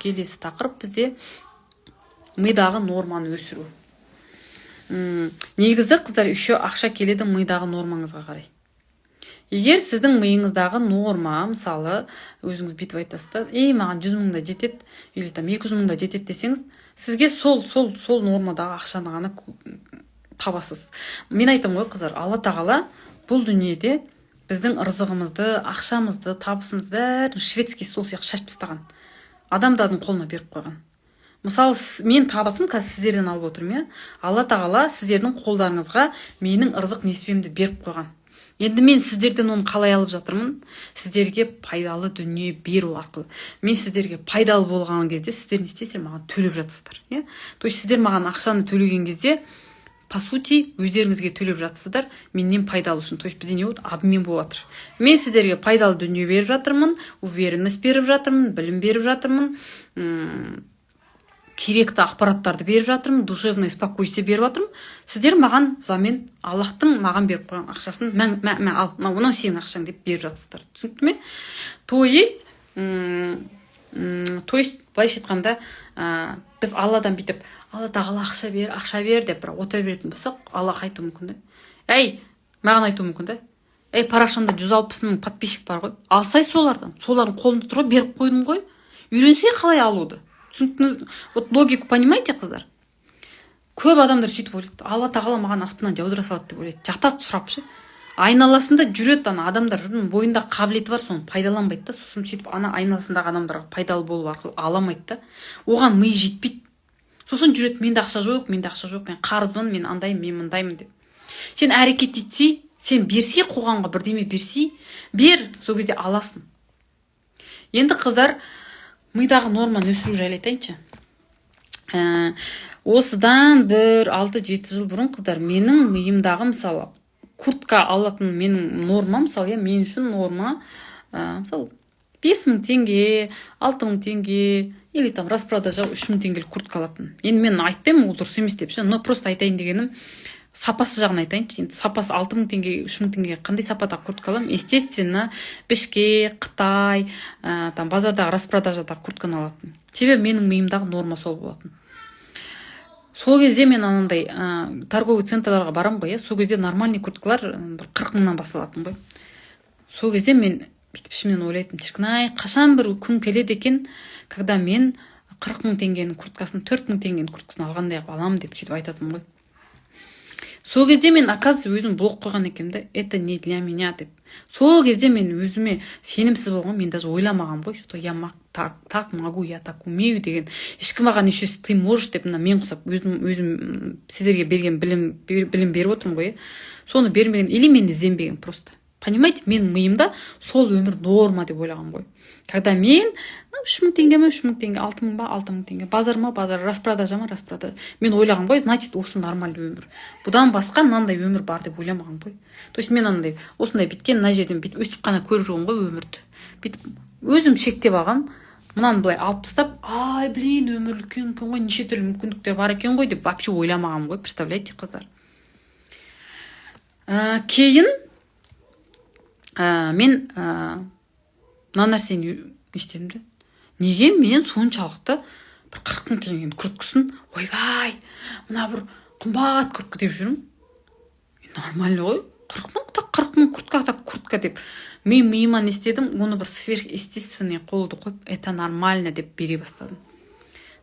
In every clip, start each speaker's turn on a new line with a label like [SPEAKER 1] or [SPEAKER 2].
[SPEAKER 1] Келесі тақырып бізде мидағы норманы өсіру. Негізі, қыздар, еще ақша келеді мидағы нормаңызға қарай. Егер сіздің миыңыздағы норма, мысалы, өзіңіз бүйтіп айтасыз да: «Ей, маған 100 000 да жетеді» или там «200 000 да жетеді» десеңіз, сізге сол нормадағы ақшаны ғана табасыз. Мен айтамын ғой, қыздар, Алла Тағала бұл дүниеде біздің ырзығымызды, ақшамызды, табысымызды бәрін шведский стол сияқты шашып тастаған, адамдардың қолына беріп қойған. Мысалы, мен табысым қазір сіздерден алып отырмын, иә. Алла Тағала сіздердің қолдарыңызға менің ырзық несібемді беріп қойған. Енді мен сіздерден оны қалай алып жатырмын? Сіздерге пайдалы дүние беру арқылы. Мен сіздерге пайдалы болған кезде сіздер не істейсіздер? Маған төлеп жатырсыздар, иә. То есть сіздер маған ақшаны төлеген кезде, по сути, өздеріңізге төлеп жатсыздар менен пайдалы үшін. То есть бізде не болды? Обмен болып жатыр. Мен сіздерге пайдалы дүние беріп жатырмын, уверенность беріп жатырмын, білім беріп жатырмын, керекті ақпараттарды беріп жатырмын, душевное спокойствие беріп жатырмын. Сіздер маған взамен Аллахтың маған беріп қойған ақшасын мә, мә, мә, ал, мынау сенің ақшаң деп беріп жатырсыздар. Түсінікті ме? То есть былайша айтқанда, біз Алладан бүйтіп: «Алла Тағала, ақша бер, ақша бер» деп бірақ отыра беретін болсақ, Аллах айтуы мүмкін да: «Әй», маған айтуы мүмкін да: «Ей, парақшаңда 160 000 подписчик бар ғой, алсай солардан, солардың қолында тұр ғой, беріп қойдым ғой, үйренсей қалай алуды». Түсініктіңіз? Вот логику понимаете, қыздар? Көп адамдар сөйтіп ойлайды: Алла Тағала маған аспаннан жаудыра салады деп ойлайды. Жатады сұрап ше, айналасында жүреді ана адамдар, бойында қабілеті бар, соны пайдаланбайды да. Сосын сөйтіп ана айналасындағы адамдарға пайдалы болу арқылы ала алмайды да, оған миы жетпейді. Сосын жүреді: «Менде ақша жоқ, менде ақша жоқ, мен қарызбын, мен андаймын, мен мындаймын» деп. Сен әрекет етсей, сен берсей, қоғамға бірдеме берсей, бер, сол кезде аласың. Енді, қыздар, мидағы норманы өсіру жайлы айтайыншы. Осыдан бір 6-7 жыл бұрын, қыздар, менің миымдағы, мысалы, куртка алатын менің нормам, мысалы, иә, мен үшін норма, мысалы, 5000 теңге, 6000 теңге или там распродажа 3000 теңгелік куртка алатын. Енді мен айтпаймын ол дұрыс емес деп ше, но просто айтайын дегенім, сапасы жағын айтайыншы. Енді сапасы 6000 теңге, 3000 теңгеге қандай сападағы куртка аламын? Естественно, Бішкек, Қытай, там базардағы распродажадағы куртканы алатын, себебі менің миымдағы норма сол болатын. Сол кезде мен анандай торговый центрларға барамын ғой, иә. Сол кезде нормальный курткалар бір 40 мыңнан басталатын ғой. Сол кезде мен бүйтіп ішімнен ойлайтынмын: «Шіркін ай, қашан бір күн келеді екен, когда мен 40 000 теңгенің курткасын 4000 теңгенің курткасын алғандай қылып аламын» деп сөйтіп айтатынмын ғой. Сол кезде мен, оказывается, өзім блок қойған екенмін да, «это не для меня» деп. Сол кезде мен өзіме сенімсіз болғанмын. Мен даже ойламағанмын ғой, что я так могу, я так умею деген. Ешкім маған еще «ты можешь» деп, мына мен құсап өзім сіздерге берген білім беріп отырмын ғой, иә, соны бермеген или мен ізденбеген просто, понимаете? Менің миымда сол өмір норма деп ойлағанмын ғой, когда мен 3000 теңге ма, 3000 теңге, 6000 ба, 6000 теңге, базар ма, базар, распродажа ма, распродажа. Мен ойлағанмын ғой, значит, осы нормальный өмір, бұдан басқа мынандай өмір бар деп ойламағанмын ғой. То есть мен андай осындай бүйткен, мына жерден бүйтіп, өстіп қана көріп жүрмін ғой өмірді. Бүйтіп өзім шектеп алғанмын. Мынаны былай алып тастап, ай, блин, өмір үлкен екен ғой, неше түрлі мүмкіндіктер бар екен ғой деп вообще ойламағанмын ғой, представляете, қыздар? Кейін мен мына нәрсені не істедім да: неге мен соншалықты бір 40 000 теңгенің курткасын «ойбай, мына бір қымбат куртка» деп жүрмін? Нормально ғой, 40 000 так 40 000 куртка так куртка деп. Мен миыма не істедім? Оны бір сверхъестественный қолды қойып, «это нормально» деп бере бастадым.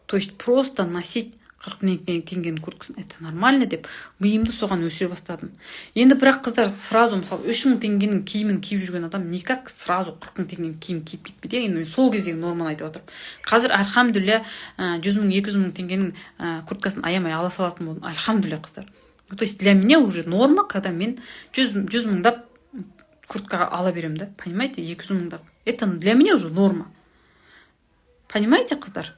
[SPEAKER 1] То есть просто носить 40 000 теңгенің курткасын «это нормально» деп миымды соған өсіре бастадым. Енді бірақ, қыздар, сразу, мысалы, 3000 теңгенің киімін киіп жүрген адам никак сразу 40 000 теңгенің киімін киіп кетпейді, иә. Енді мен сол кездегі норманы айтып жатырмын. Қазір, альхамдулилля, 100 000, 200 000 теңгенің курткасын аямай ала салатын болдым, альхамдулилля, қыздар. То есть для меня уже норма, когда мен 100 мыңдап куртка ала беремін да, понимаете? 200 мыңдап, это для меня уже норма, понимаете, қыздар?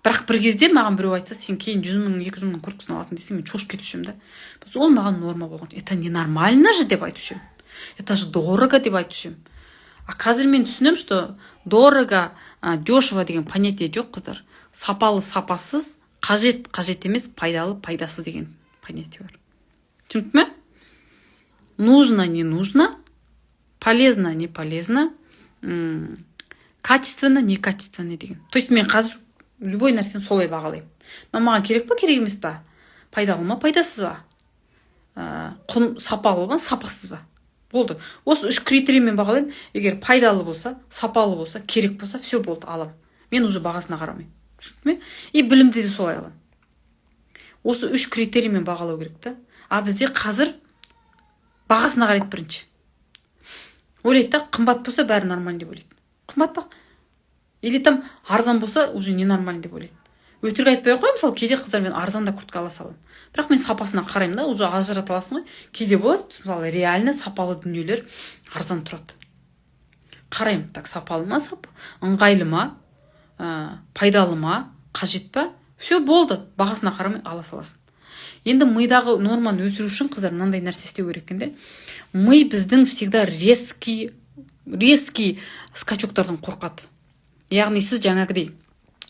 [SPEAKER 1] Бірақ бір кезде маған біреу айтса: «Сен кейін 100 000, 200 мың курткасын алатын» десе, мен шошып кетуші едім да. Ол маған норма болған. «Это ненормально же» деп айтушы едім, «это же дорого» деп айтушы едім. А қазір мен түсінемін, что дорого, дешево деген понятие жоқ, қыздар. Сапалы, сапасыз, қажет, қажет емес, пайдалы, пайдасыз деген понятие бар. Түсінікті ме? Нужно, не нужно, полезно, не полезно. Качественно, некачественный деген. То есть мен қазір любой нәрсені солай бағалаймын: мынау маған керек па, керек емес па, пайдалы ма, пайдасыз ба, құн сапалы ма, сапасыз ба. Болды, осы үш критериймен бағалаймын. Егер пайдалы болса, сапалы болса, керек болса, все, болды, аламын. Мен уже бағасына қарамаймын, түсінді ме? И білімді де солай аламын. Осы үш критериймен бағалау керек та. А бізде қазір бағасына қарайды бірінші. Ойлайды да, қымбат болса, бәрі нормально деп ойлайды. Қымбат па или там арзан болса, уже ненормально деп ойлайды. Өтірік айтпай ақ қояйын, мысалы, кейде, қыздар, мен арзан да куртка ала саламын, бірақ мен сапасына қараймын да, уже ажырата аласың ғой. Кейде болады, мысалы, реально сапалы дүниелер арзан тұрады. Қараймын: так, сапалы ма, ыңғайлы ма, пайдалы ма, қажет па? Все, болды, бағасына қарамай ала саласың. Енді мидағы норманы өсіру үшін, қыздар, мынандай нәрсе істеу керек екен де. Ми біздің всегда резкий скачоктардан қорқады. Яғни сіз жаңағыдей,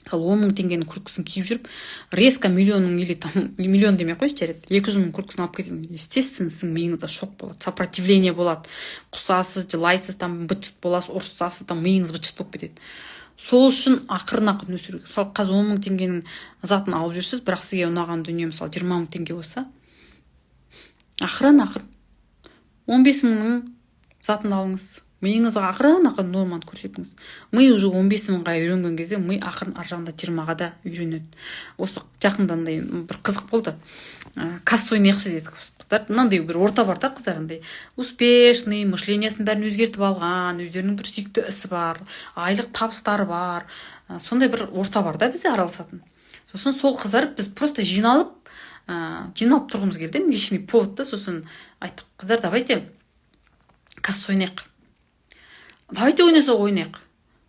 [SPEAKER 1] мысалы, 10 000 теңгенің курткасын киіп жүріп, резко миллионның или там миллион демей ақ қояйыншы, жарайды, 200 000 курткасын алып кетеді. Естественно, сіздің миыңызда шок болады, сопротивление болады, құсасыз, жылайсыз, там быт шыт боласыз, ұрысасыз, там миыңыз быт шыт болып кетеді. Сол үшін ақырын ақырын өсіру керек. Мысалы, қазір 10 000 теңгенің затын алып жүрсіз, бірақ сізге ұнаған дүние, мысалы, 20 000 теңге болса, ақырын ақырын 15 мыңның затын алыңыз. Миыңызға ақырын ақырын норманы көрсетіңіз. Ми уже 15 мыңға үйренген кезде, ми ақырын ар жағында 20-ға да үйренеді. Осы жақында андай бір қызық болды. Касса ойнайықшы дедік, қыздар. Мынандай бір орта бар да, қыздар, андай успешный, мышлениясын бәрін өзгертіп алған, өздерінің бір сүйікті ісі бар, айлық табыстары бар, сондай бір орта бар да бізде араласатын. Сосын сол қыздар, біз просто жиналып тұрғымыз келді, лишний повод та. Сосын айттық: «Қыздар, давайте касса ойнайық, давайте ойнасақ ойнайық,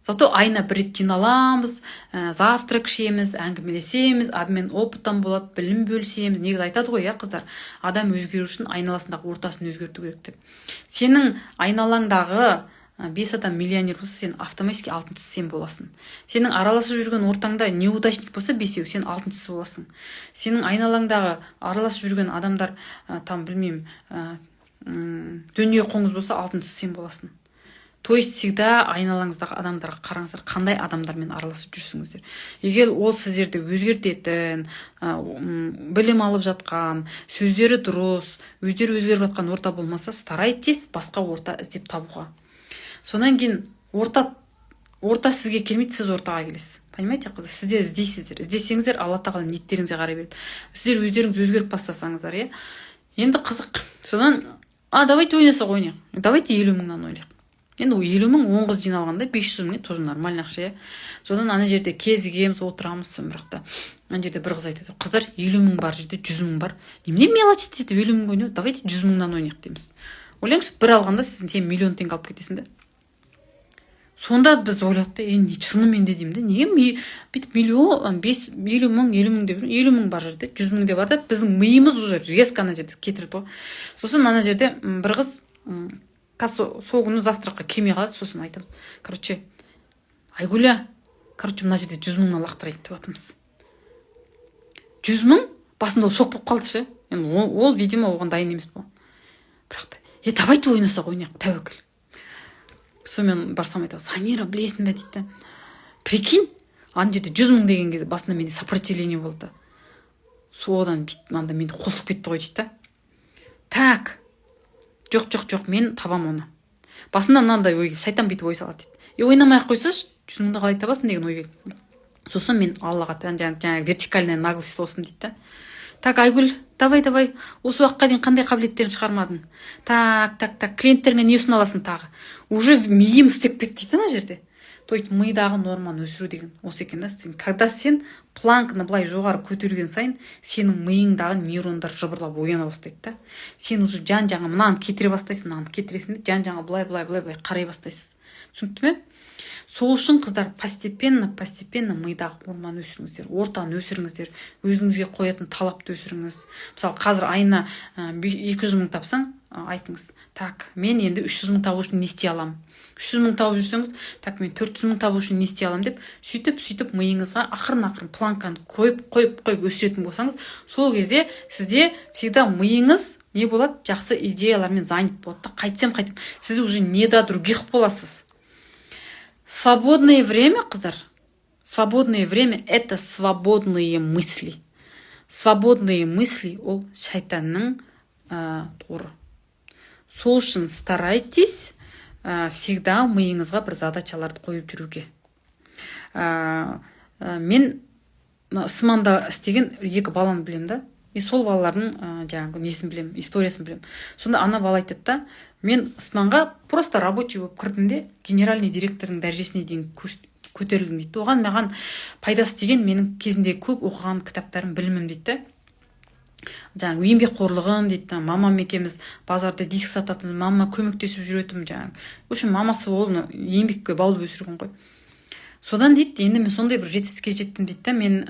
[SPEAKER 1] зато айына бір рет жиналамыз, завтрак ішеміз, әңгімелесеміз, обмен опытом болады, білім бөлісеміз». Негізі айтады ғой, иә, қыздар, адам өзгеру үшін айналасындағы ортасын өзгерту керек деп. Сенің айналаңдағы бес адам миллионер болса, сен автоматически алтыншысы сен боласың. Сенің араласып жүрген ортаңда неудачник болса бесеу, сен алтыншысы боласың. Сенің айналаңдағы араласып жүрген адамдар там, білмеймін, дүние қоңыз болса, алтыншысы сен боласың. То есть всегда айналаңыздағы адамдарға қараңыздар, қандай адамдармен араласып жүрсіңіздер. Егер ол сіздерді өзгертетін, білім алып жатқан, сөздері дұрыс, өздері өзгеріп жатқан орта болмаса, старайтесь басқа орта іздеп табуға. Содан кейін орта сізге келмейді, сіз ортаға келесіз, понимаете, қыздар? Сіздер іздейсіздер. Іздесеңіздер, Алла Тағала ниеттеріңізге қарай береді. Сіздер өздеріңіз өзгеріп бастасаңыздар, иә. Енді қызық, содан: «А давайте ойнасақ ойнайық, давайте 50 мыңнан ойнайық». Енді 50 000, 10 қыз жиналғанда 500 мың, тоже нормальный ақша, иә. Содан ана жерде кезігеміз, отырамыз. Соны бірақ та ана жерде бір қыз айтады: «Қыздар, 50 000 бар жерде 100 000 бар, немене мелочь етіп 50 мыңға ойнау? Давайте 100 мыңнан ойнайық», — дейміз. Ойлаңызшы, бір алғанда сен миллион теңге алып кетесің да. Сонда біз ойладық та: «Е, не, шынымен де, — деймін да, — неге ми бүйтіп миллион, бес, 50 000, 50 000 деп жүрмін? 50 000 бар жерде 100 000 де бар да». Біздің миымыз уже резко ана жерде кетірді ғой. Сосын ана жерде бір қыз касса сол күні завтракқа келмей қалады. Сосын айтамыз: «Короче, Айгүля, короче, мына жерде 100 мыңнан лақтырайық деп жатырмыз, 100 000». Басында ол шок болып қалды ше. Енді ол, видимо, оған дайын емес болған. Бірақ та: «Е, давайте ойнасақ ойнайық, тәуекел». Сонымен барсам, айтады: «Самира, білесің бе, — дейді да, — прикинь, ана жерде 100 000 деген кезде басында менде сопротивление болды да, содан бүйтіп мынандай менде қосылып кетті ғой», — дейді да. «Так, жоқ, жоқ, жоқ, мен табамын оны». Басында мынандай ой, шайтан бүйтіп ой салады дейді: «Е, ойнамай ақ қойсайшы, 100 мыңды қалай табасың?» — деген ой келді. Сосын мен Аллаға жаңағы вертикальная наглость болсын дейді да. «Так, Айгүл, давай, давай, осы уақытқа дейін қандай қабілеттерін шығармадың? Так, так, так, клиенттеріңе не ұсына аласың тағы?» Уже миым істеп кетті дейді ана жерде. То есть мидағы норманы өсіру деген осы екен да. Сен, когда сен планканы былай жоғары көтерген сайын, сенің миыңдағы нейрондар жыбырлап ояна бастайды да. Сен уже жан жағыңа мынаны кетіре бастайсың, мынаны кетіресің де, жан жағыңа былай, былай, былай, былай қарай бастайсыз. Түсінікті ме? Сол үшін, қыздар, постепенно, постепенно мидағы норманы өсіріңіздер, ортаны өсіріңіздер, өзіңізге қоятын талапты өсіріңіз. Мысалы, қазір айына 200 000 тапсаң, айтыңыз: «Так, мен енді 300 000 табу үшін не істей аламын?» 300 000 тауып жүрсеңіз: «Так, мен 400 000 табу үшін не істей аламын?» — деп, сөйтіп, сөйтіп миыңызға ақырын ақырын планканы қойып, қойып, қойып өсіретін болсаңыз, сол кезде сізде всегда миыңыз не болады? Жақсы идеялармен занят болады да. Қайтсем, қайтем, сіз уже не до других боласыз. Свободное время, қыздар, свободное время — это свободные мысли. Свободные мысли — ол шайтанның торы. Сол үшін старайтесь всегда миыңызға бір задачаларды қойып жүруге. Мен Ысманда істеген екі баланы білемін да, и сол балалардың жаңағы несін білемін, историясын білемін. Сонда ана бала айтады да: «Мен Ысманға просто рабочий болып кірдім де, генеральный директордың дәрежесіне дейін көтерілдім», — дейді. «Оған маған пайдасы тиген менің кезінде көп оқыған кітаптарым, білімім», — дейді да, «жаңағы еңбекқорлығым», — дейді. «Мамам екеуміз базарда диск сататынбыз, мамама көмектесіп жүретінмін». Жаңағы, в общем, мамасы оны еңбекке баулып өсірген ғой. Содан, дейді, «енді мен сондай бір жетістікке жеттім», — дейді да. «Мен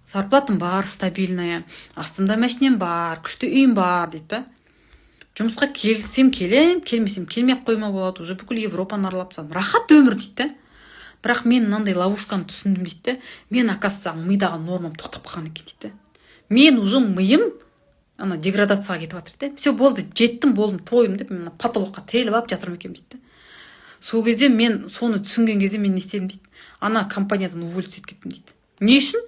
[SPEAKER 1] зарплатам бар стабильная, астымда машинем бар, күшті үйім бар», — дейді да. «Жұмысқа келсем келем, келмесем келмей ақ қойма болады, уже бүкіл Европаны аралап тастадым, рахат өмір», — дейді да. «Бірақ мен мынандай ловушканы түсіндім», — дейді да. «Мен, оказывается, мидағы нормам тоқтап қалған екен», — дейді да. «Мен уже миым ана деградацияға кетіп жатыр да, все, болды, жеттім, болдым, тойдым деп, мен потолокқа тіреліп алып жатырмын екенмін», — дейді да. «Сол кезде, мен соны түсінген кезде мен не істедім, — дейді, — ана компаниядан уволиться етіп кеттім», — дейді. «Не үшін?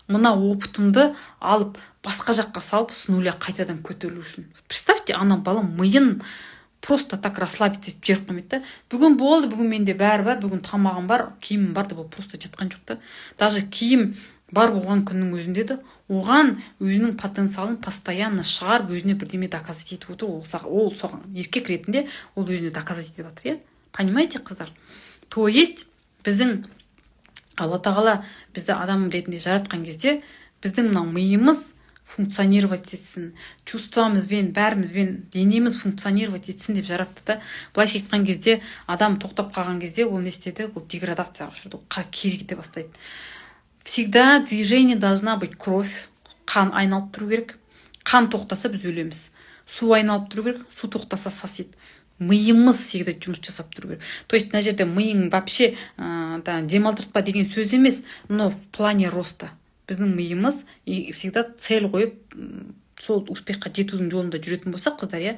[SPEAKER 1] Мына опытымды алып, басқа жаққа салып, с нуля қайтадан көтерілу үшін». Представьте, ана бала миын просто так расслабиться етіп жіберіп қоймайды да. Бүгін болды, бүгін менде бәрі бар, бүгін тамағым бар, киімім бар деп ол просто жатқан жоқ та. Даже киім бар болған күннің өзінде де оған өзінің потенциалын постоянно шығарып, өзіне бірдеме доказать етіп отыр. Ол соған еркек ретінде ол өзіне доказать етіп жатыр, иә. Понимаете, қыздар? То есть біздің Алла Тағала бізді адам ретінде жаратқан кезде біздің мына миымыз функционировать етсін, чувствомызбен, бәрімізбен денеміз функционировать етсін деп жаратты да. Былайша айтқан кезде, адам тоқтап қалған кезде ол не істеді? Ол деградацияға ұшырады, ол кері кете бастайды. Всегда движение должна быть, кровь, қан айналып тұру керек. Қан тоқтаса, біз өлеміз. Су айналып тұру керек, су тоқтаса, сасиды. Миымыз всегда жұмыс жасап тұру керек. То есть мына жерде миың вообще демалдыртпа деген сөз емес, но в плане роста біздің миымыз и всегда цель қойып, сол успехқа жетудің жолында жүретін болсақ, қыздар, иә,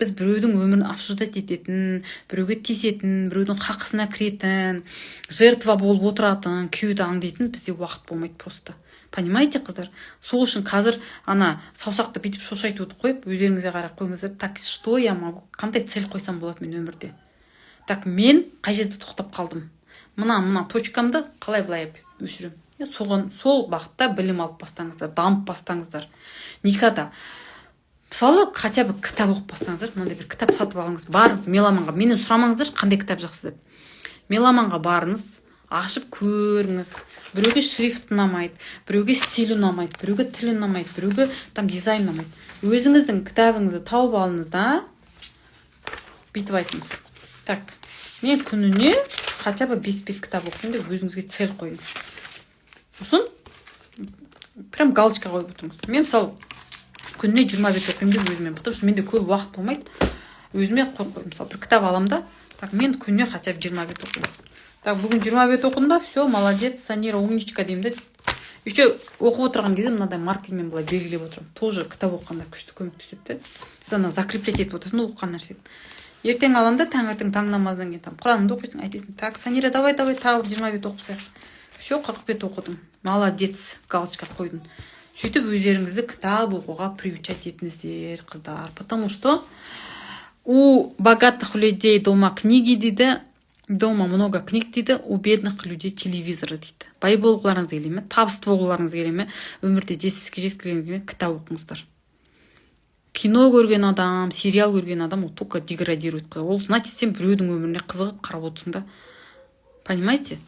[SPEAKER 1] біз біреудің өмірін обсуждать ететін, біреуге тиісетін, біреудің хақысына кіретін, жертва болып отыратын, күйеуді аңдитын бізде уақыт болмайды просто. Понимаете, қыздар? Сол үшін қазір ана саусақты бүйтіп шошайтуды қойып, өздеріңізге қарап қойыңыздар: так, что я могу, қандай цель қойсам болады мен өмірде? Так, мен қай жерде тоқтап қалдым? Мына точкамды қалай былай өшіремін? Иә, соған, сол бағытта білім алып бастаңыздар, дамып бастаңыздар. Никогда, мысалы, хотя бы кітап оқып бастаңыздар. Мынандай бір кітап сатып алыңыз, барыңыз Меломанға. Менен сұрамаңыздаршы, қандай кітап жақсы деп. Меломанға барыңыз, ашып көріңіз. Біреуге шрифт ұнамайды, біреуге стиль ұнамайды, біреуге тіл ұнамайды, біреуге там дизайн ұнамайды. Өзіңіздің кітабыңызды тауып алыңыз да, бүйтіп айтыңыз: так, мен күніне хотя бы 5 бет кітап оқимын деп өзіңізге цель қойыңыз. Сосын прям галочка қойып отырыңыз. Мен, мысалы, күніне 20 бет оқимын деп өзіме, потому что менде көп уақыт болмайды, өзіме қойып қойдым. Мысалы, бір кітап аламын да: так, мен күніне хотя бы 20 бет оқимын. Так, бүгін 20 бет оқыдым да, все, молодец, Санира, умничка деймін да. Еще оқып отырған кезде мынадай маркермен былай белгілеп отырамын. Тоже кітап оқығанда күшті көмектеседі да. Сен ана закреплять етіп отырасың да оқыған нәрсені. Ертең аламын да, таңертең таң намазынан кейін там Құраныңды оқисың, айтасың: так, Санира, давай, давай, тағы бір 20 бет оқып тастайық. Все, 40 бет оқыдың, молодец, галочка қойдың. Сөйтіп өздеріңізді кітап оқуға приучать етіңіздер, қыздар, потому что у богатых людей дома книги, дейді, дома много книг, дейді, у бедных людей телевизоры, дейді. Бай болғыларыңыз келе ме, табысты болғыларыңыз келе ме, өмірде жетістікке жеткілеріңіз келе ме, кітап оқыңыздар. Кино көрген адам, сериал көрген адам, ол только деградирует. Ол, значит, сен біреудің өміріне қызығып қарап отырсың да, понимаете?